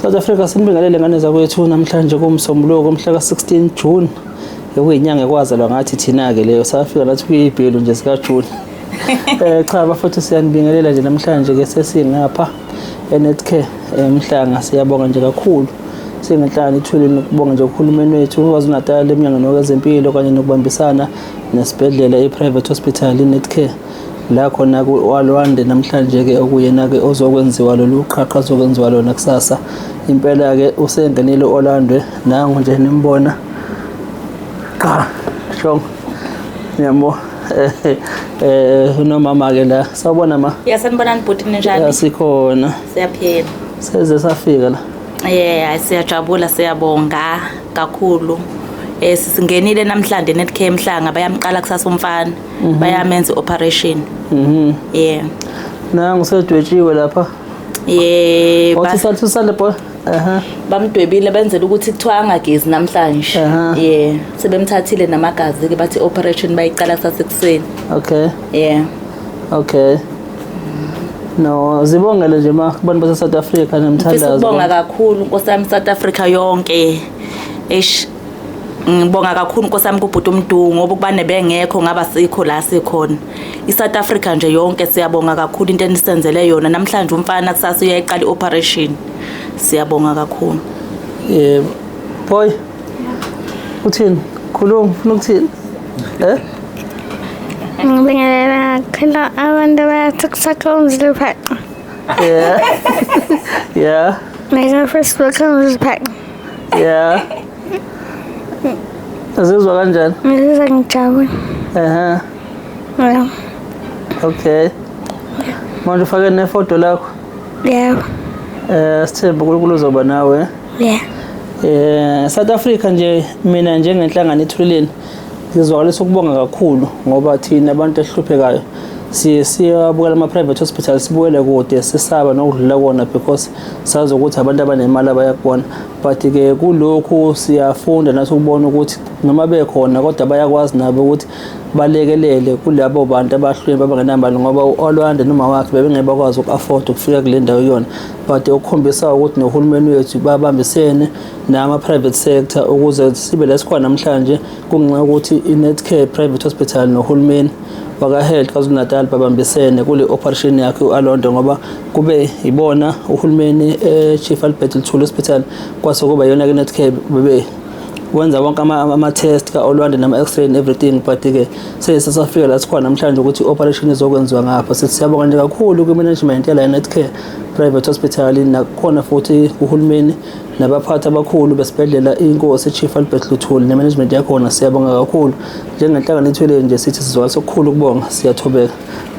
South Africa, sinibingelele ngane zakwethu. Namhlanje kuMsombuluko, mhla ka-16 June, okuyinyanga ekwazalwa ngathi thina-ke leyo, safika nathi kuyibhelu nje sikaJune. Cha bafowethu, siyanibingelela nje namhlanje ke, sesingapha eNetcare eMhlanga. Siyabonga nje kakhulu singenhlangano ithwele ukubonga nje uhulumeni wethu KwaZulu-Natal, eMnyangweni Wezempilo, kanye nokubambisana nesibhedlela i-private hospital iNetcare, la khona ku-Olwande namhlanje-ke, okuyena-ke ozokwenziwa lolu qhaqha, ozokwenziwa lona kusasa. Impela-ke usengenile u-Olwande, nangu nje nimbona qa shongo yabo, unomama-ke la. Sawubona, ma. Ya, sanibonani bhuti, ninjani? Sikhona. Siyaphila. Seze safika la. Yeah, siyajabula, siyabonga kakhulu. Singenile namhlanje Netcare Mhlanga, bayamqala kusasa umfana. Bayamenza operation. Yeah. Nangu sedwetshiwe lapha. Yeah, wathi sathi usale boy, aha. Bamdwebile benzela ukuthi kuthiwa angagezi namhlanje. Yeah, sebemthathile namagazi ke, bathi operation bayiqala kusasa ekuseni. Yeah. Okay, no, zibongele nje ma kubantu base South Africa Ngifisa nemthandazo. Ukubonga kakhulu, Nkosi yami, South Africa yonke. Eish, ngibonga kakhulu, Nkosi yami, kubhuti uMdu, ngoba ukubane bengekho ngaba sikho la sikhona. I-South Africa nje yonke, siyabonga kakhulu into enisenzele yona. Namhlanje umfana kusasa uyayiqala i-operation. Siyabonga kakhulu. Yebo. Boy, uthini? Khuluma, ufuna ukuthini? Eh? Ngibingelela kakhulu abantu baya-TikTok, uMziliphaqa. Naka-Facebook, uMziliphaqa. Yeah, uzizwa kanjani? Ngizizwa ngijabule. Yeah. Okay, manje ufake nefoto lakho. Yebo. Sithemba uNkulunkulu uzoba nawe. Yeah. South Africa nje, mina njengenhlangano ethuleleni ngizwakalisa ukubonga kakhulu, ngoba thina abantu esihluphekayo siye siyabukela ama-private hospital, sibukele kude, sisaba nokudlula kona because sazi ukuthi abantu abanemali abayakubona. But-ke kulokhu siyafunda nathi ukubona ukuthi noma bekhona, kodwa bayakwazi nabo ukuthi balekelele kulabo bantu abahlwempu, abangenamali, ngoba u-Olwande noma wakhe bebengeke bakwazi uku-afford ukufika kule ndawo kuyona. But okukhombisa ukuthi nohulumeni wethu babambisene nama-private sector ukuze sibe la sikhona namhlanje, kungenxa yokuthi i-Netcare Private Hospital nohulumeni waka-Health KwaZulu-Natal babambisene kule operation yakhe u-Olwande, ngoba kube ibona uhulumeni e-Chief Albert Luthuli Hospital, kwase kuba iyona-ke Netcare bebe wenza wonke ama-test ka-Olwande nama-x-ray and everything. But-ke sesasafika la sikhona namhlanje ukuthi i-operation izokwenziwa ngapha. Sithi siyabonga nje kakhulu kwi-management yala e-Netcare Private Hospital, nakhona futhi kuhulumeni nabaphathi abakhulu besibhedlela iNkosi Chief Albert Luthuli ne-management yakhona. Siyabonga kakhulu njengenhlangano ethwele nje, sithi sizwakalisa okukhulu ukubonga, siyathobeka.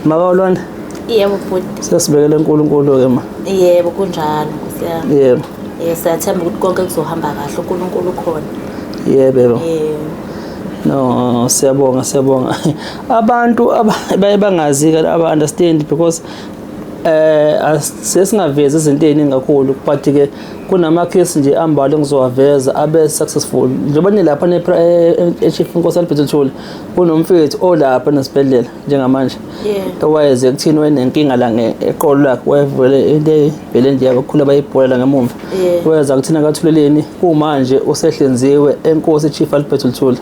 Maka-Olwande. Yebo bhuti. Siyasibekela uNkulunkulu-ke, ma. Yebo, kunjalo, Nkosi yami. Yebo. Siyathemba ukuthi konke kuzohamba kahle, uNkulunkulu ukhona. Yebo, yebo. Yebo. No, siyabonga, siyabonga. Abantu baye bangazi ke, aba understand because sesingavezi izinto eziningi kakhulu, but ke kunama case nje ambalwa engizowaveza abe successful, njengoba nilapha ne Chief Inkosi Albert Luthuli, kunomfethu olapha nesibhedlela njengamanje owayeze kuthini, wayenenkinga la eqolo lakhe, wayevele into evele nje yabakhulu abayibhola la ngemuva. Weza kuthina kaThuleleni, kumanje usehlinziwe eNkosi Chief Albert Luthuli.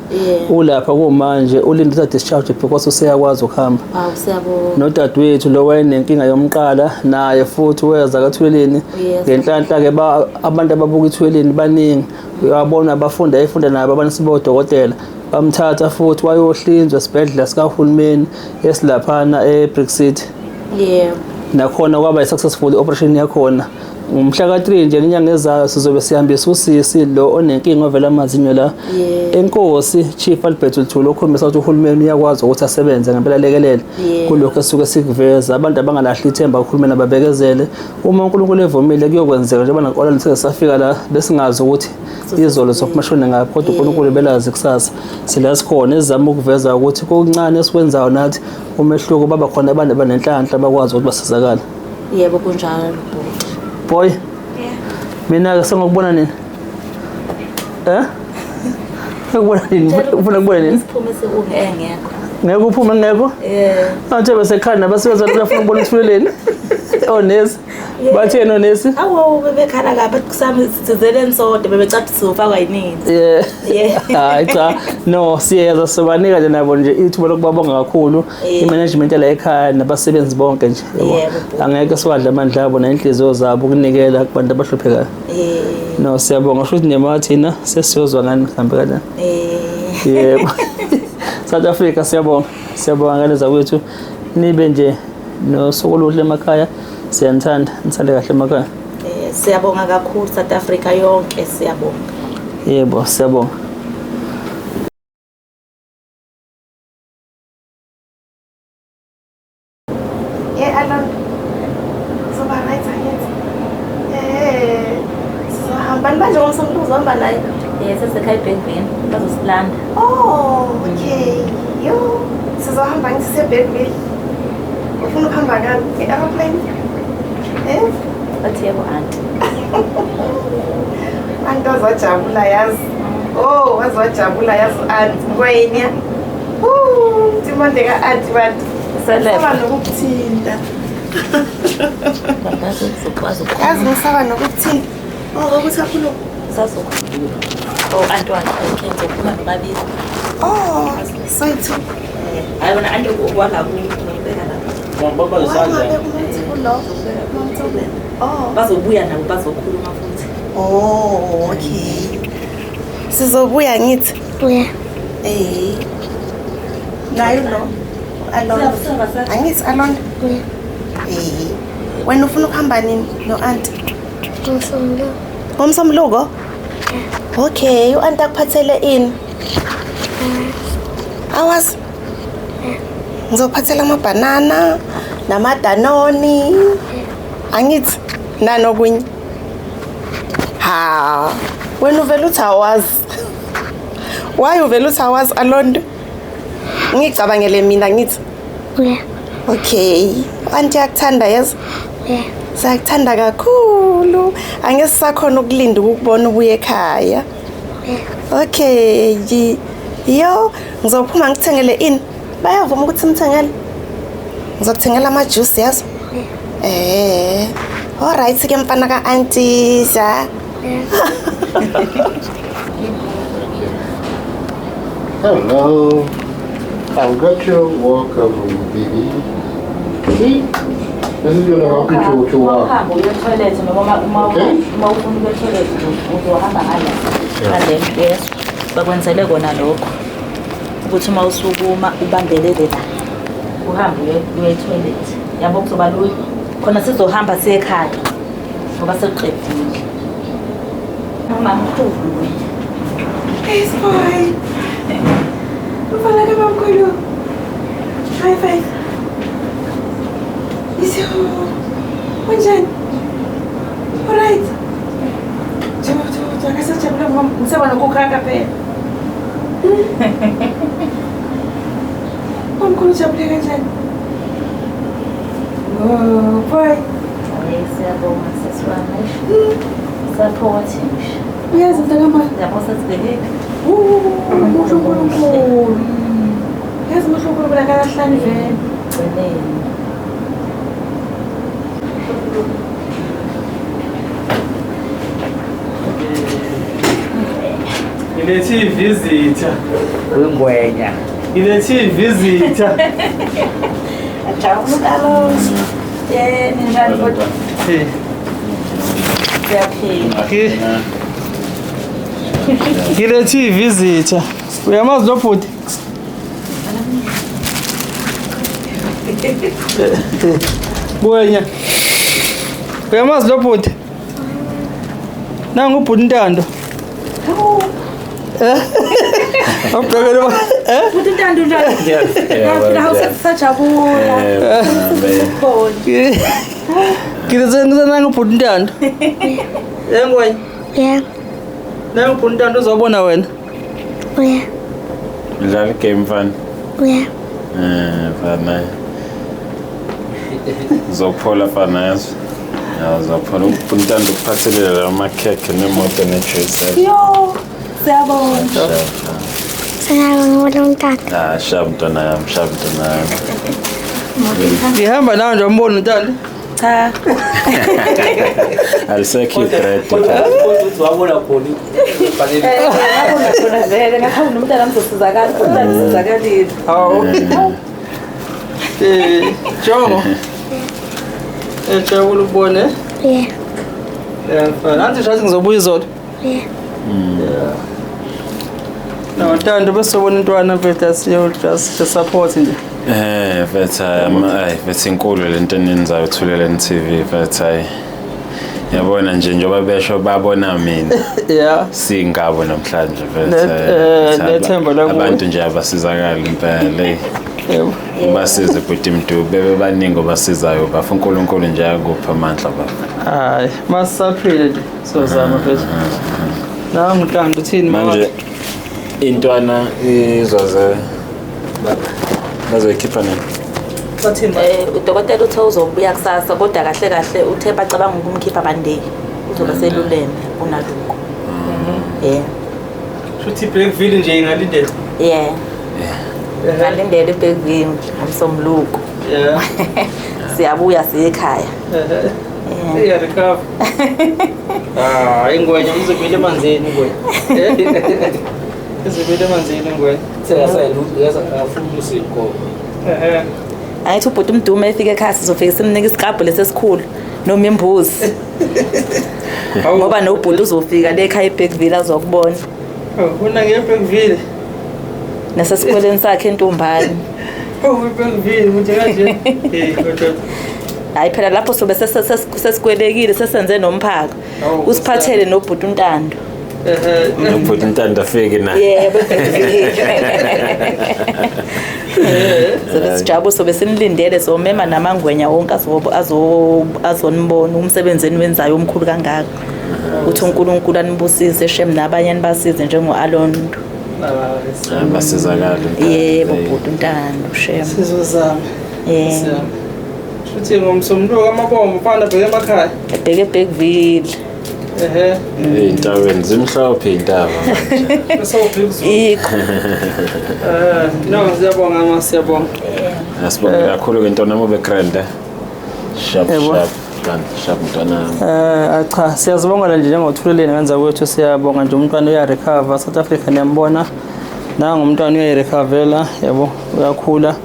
Ulapha kumanje, ulinde ukuthi discharge because useyakwazi ukuhamba. Awu, siyabonga. Nodadewethu lo wayenenkinga yomqala, naye futhi weza kaThuleleni. Ngenhlanhla ke abantu ababuka iThuleleni baningi, uyabona, abafunda efunda nabo abantu sibodokotela, bamthatha futhi wayohlinzwa esibhedlela sikahulumeni esilaphana eBrick City. Nakhona kwaba i-successful operation yakhona. Ngomhla ka-3 nje inyanga ezayo sizobe sihambisa usisi lo onenkinga ovela amazinyo la eNkosi Chief Albert Luthuli, okhombisa ukuthi uhulumeni uyakwazi ukuthi asebenze ngempela, lekelele kulokhu esuke sikuveza. Abantu abangalahli ithemba kuhulumeni, ababekezele, uma uNkulunkulu evumile kuyokwenzeka, njengoba nakuqala sike safika la besingazi ukuthi izolo sokumashona ngaphi, kodwa uNkulunkulu belazi kusasa. Sila sikhona esizama ukuveza ukuthi kokuncane esikwenzayo nathi umehluko baba khona, abantu abanenhlanhla bakwazi ukuthi basizakale. Yebo, kunjalo bhuti. Boy. Mina ke sengokubona nini? Eh? Ngikubona nini? Ufuna ukubona nini? Siphume sekungengekho. Ngeke uphume ngekho? Yeah. Athe besekhaya nabasebenzi abantu bafuna ukubona uThuleleni. Onesi. Batheni onesi? Awu bebekhala kabi kusami sizeleni sodwa bebecathi sizofakwa yininzi. Yeah. Yeah. Hayi cha. No, siyeza sibanika nje nabo nje ithuba lokubabonga kakhulu Yeah. i-management yala ekhaya nabasebenzi bonke nje. Yabo. Yebo. Angeke siwadle amandla abo nenhliziyo zabo ukunikela kubantu abahluphekayo. Eh No, siyabonga futhi nema thina sesiyozwa ngani mhlambe kanjani. eh Yebo. South Africa siyabonga. Siyabonga ngane zakwethu. Nibe nje nosuku oluhle emakhaya. Siyanithanda. Nisale kahle emakhaya. Siyabonga kakhulu South Africa yonke siyabonga. Yebo, siyabonga. Yeah, Alon. Uzoba right angithi. Eh, sizohamba manje ngomsombuluko uzohamba naye. Eh sesekhaya eBergville bazosilanda. Oh, okay. Yo, sizohamba ngithi seBergville. Ufuna ukuhamba ngami nge-aeroplane? Eh? Bathi yebo auntie. Anti wazojabula yazi. Oh, wazojabula yazi anti Ngwenya. Woo, Timonde ka-anti bantu. Seleba. Saba nokukuthinta. Sizokwazi Yazi ngisaba nokukuthinta. Oh, ukuthi akhulu. Sazokhuluma. Oh auntie wakhe okay ngizokhuluma nobabili. Oh, soyithu. Hayi wena auntie wala kubeka lapha. Wangabe umuntu kulo. Umuntu Oh. Bazobuya nabo bazokhuluma futhi. Oh, okay. Sizobuya ngithi. Yeah. Eh. Nayo lo. Alon. Angithi Alon. Yeah. Eh. Wena ufuna ukuhamba nini no auntie? Ngomsombuluko. Ngomsombuluko? Okay, u-auntie akuphathele ini? Awazi. Ngizophathela amabhanana namadanoni. Angithi nanokunye. Ha, wena uvela uthi awazi. Why uvela uthi awazi Alondo? Ngicabangele mina ngithi. Yeah. Okay, auntie yakuthanda yazi. Yeah. Siyakuthanda kakhulu. Angeke sisakhona ukulinda ukukubona ubuye ekhaya. Yeah. Okay, yo, ngizophuma ngikuthengele ini. Bayavuma ukuthi ngithengele. Ngizokuthengela ama-juice yazi. Eh. Alright ke mfana ka-auntie sa. Yeah. Hello. I've got your walker for you, baby. See? This is gonna help you to walk. Uhamba uye toilet noma uma Okay. uma ufuna ukuya toilet uzohamba ngale. Ngale yes. Bakwenzele kona lokho. Ukuthi uma usukuma ubambelele la. Uhambe uye toilet. Yabo kuzoba lula. Khona sizohamba siye ekhaya. Ngoba sekuqedile. Mamkhulu. Hey, boy. Mfana kabamkhulu. High five. Isho. Unjani? Alright. Jabo jabo akasajabula ngoba ngisaba nokukhaka phela. Mamkhulu ujabule kanjani? Oh, boy. Hayi siyabonga sisi wami. Support nje. Uyazi mntakama. Yabo sesibhekile. Muhle uNkulunkulu. Yazi muhle uNkulunkulu akalahlani vele. Gcineni. Ngilethe i-visitor. Uyingwenya. Ngilethe i-visitor. Ajabula lo. Eh ninjani kodwa? Hey. Siyaphila. Ngilethe i-visitor. Uyamazi lo bhuti? Ngwenya. Uyamazi lo bhuti? Nangu ubhuti Ntando. Awubhekele eh? Futhi Ntando njani? Yaphila awusajabula. Khona. Ngilethe nangu ubhuti Ntando. Eh Ngwenya. Yeah. Nangu ubhuti Ntando uzobona wena. Yeah. Udlala igame mfana. Yeah. Eh mfana. Uzophola mfana yazi. Ya uzophola uNtando ukuphathelela amakhekhe nemoto nejuice. Yo, siyabonga. Ngiyabona umntana. Ah, sharp mntwana yami, sharp mntwana yami. Ngihamba nawe nje umbona uNtando. Cha. Alisekho i-thread. Kodwa uthi wabona khona ibhaleli. Ngabona khona vele ngathi nomntana mzosizakala, umntana usizakalile. Hawu. Jongo. Jabula ukubona. Yeah. Yeah, mfana. Anti shathi ngizobuya izolo. Yeah. Yeah. No, Ntando besobona intwana mfethu asiyo just support nje. Mfethu hayi mfethu inkulu lento eniyenzayo Thuleleni TV mfethu hayi. Yabona nje njengoba besho babona mina. Yeah. Singabo namhlanje mfethu. Nethemba lakuwe. Abantu nje abasizakala impela. Yebo. Ubasize bhuti Mdu, bebe baningi obasizayo bafa uNkulunkulu nje akupha amandla baba. Hayi, masaphile nje sozama mfethu. Nangu Ntando uthini manje? Intwana izoze bazoyikhipha nini? Bathini? Udokotela uthe uzobuya kusasa kodwa kahle kahle uthe bacabanga ukumkhipha Monday. Uzoba seluleme unalukho. Yeah. Shuthi Blackville nje ingalindela. Yeah. Ngalindela iBergville ngomsombuluko. Yeah. Siyabuya siye ekhaya. Yeah, recover. Ah, ingwenya uzobile emanzini ingwenya. Izobile emanzini ingwenya. Angithi ubhuti uMdume efika ekhaya sizofika simnike isiklabhu lesesikhulu noma imbuzi. Ngoba nobhuti uzofika le ekhaya eBergville azokubona. Una ngeBergville. Nasesikoleni sakhe entombane. Oh, eBergville umuntu kanje. Eh, kodwa hayi phela lapho sobe sesikwelekile sesenze nomphako. Usiphathele nobhuti uNtando. Nobhuti uNtando afike na. Yebo. Sobe sijabule sobe sinilindele somema namangwenya wonke azonibona umsebenzini wenzayo omkhulu kangaka. Uthi uNkulunkulu anibusise shem nabanye nibasize njengo-Alondo. Basizakala. Yebo bhuti uNtando shem. Sizozama. Yebo. Futhi ngomsombuluko amabombo mfana bheke emakhaya. Bheke eBergville. Ehhe. Ey'ntabeni zimhlophe iy'ntaba manje. Ikho. No, siyabonga ma siyabonga. Asibonge kakhulu ke ntwana ube grand. Sharp sharp. Sharp mntwana. Cha siyazibonga nje njengoThuleleni ngenza kwethu siyabonga nje umntwana uya recover South Africa niyambona. Nangu umntwana uyayirecovela yabo uyakhula.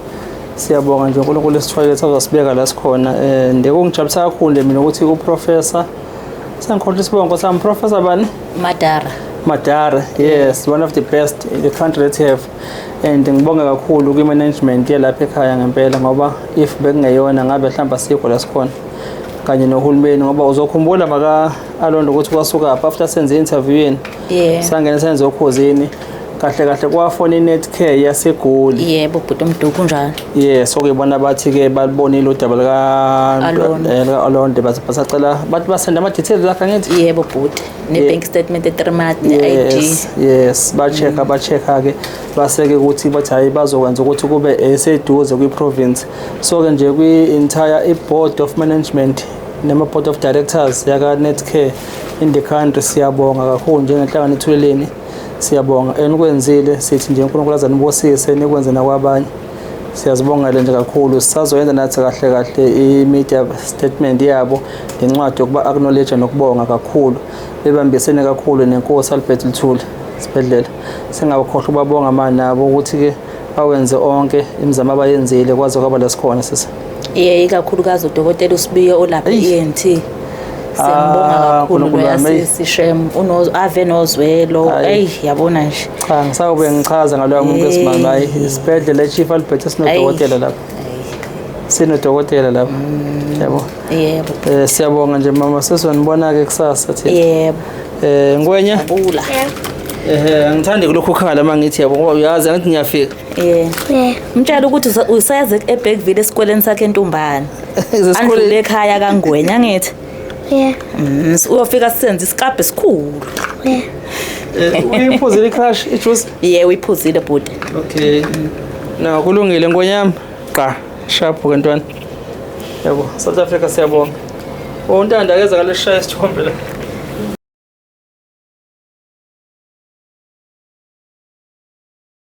Siyabonga nje uNkulunkulu esithwalile azosibeka la sikhona. Ndikungijabulisa kakhulu nje mina ukuthi uprofessor sengikhohlwa isibongo sami Professor bani? Madara. Madara, yes, one of the best in the country that have. And ngibonga kakhulu kwi-management yalapha ekhaya ngempela ngoba if bekungeyona ngabe mhlawumbe asikho la sikhona kanye nohulumeni ngoba uzokhumbula maka Alondo ukuthi kwasuka apha after senze interview yeni. Yeah. Sangena senze okhozini. Kahle kahle kwafona iNetcare yaseGoli. Yebo bhuti uMdu kunjalo. Yes, okuyibona bathi ke balibonile udaba lika Alondo basacela bathi basenda ama details lakhe ngithi. Yebo bhuti, ne bank statement e3 month ne ID. Yes, yes, ba-check ba-checka ke baseke ukuthi bathi hayi bazokwenza ukuthi kube eseduze kwi province. So ke nje kwi entire board of management nama board of directors yaka Netcare in the country siyabonga kakhulu njengenhlangano eThuleleni. Siyabonga enikwenzile sithi nje uNkulunkulu azanibusise nikwenze nakwabanye. Siyazibonga nje kakhulu sisazoyenza nathi kahle kahle i-media statement yabo lencwadi yokuba acknowledge nokubonga kakhulu bebambisene kakhulu nenkosi Albert Luthuli sibhedlela. Singabakhohlwa ubabonga manje nabo ukuthi ke bawenze onke imizamo abayenzile kwaze kwaba lesikhona sisi. Yey ikakhulukazi udokotela uSibiye olapha ENT. Siyambonga kakhulu loyasisi shem ave nozwelo ey yabona nje. Cha ngisawube ngichaza ngaloya muntu wesimame hayi isibhedlela eChief Albert sinodokotela lapha. Sinodokotela lapha. Yabo. Yebo. Siyabonga nje mama sesonibona ke kusasa thina. Yebo. Ngwenya. Bula. Angithandi kulokhu ukhala mangithi yabo ngoba uyazi angithi ngiyafika. Yeah. Mtshela ukuthi usayaze eBergville esikoleni sakhe entombane. Andlule ekhaya kaNgwenya angithi. Yeah. Uyofika sisenze isiklabhu esikhulu. Yeah. Uyiphuzile icrush ijuice? Yeah, uyiphuzile bhuti. Okay. Na kulungile ngonyama. Qa, sharp ke ntwana. Yabo, South Africa siyabonga. Untanda akeza kaleshaya isithombe la.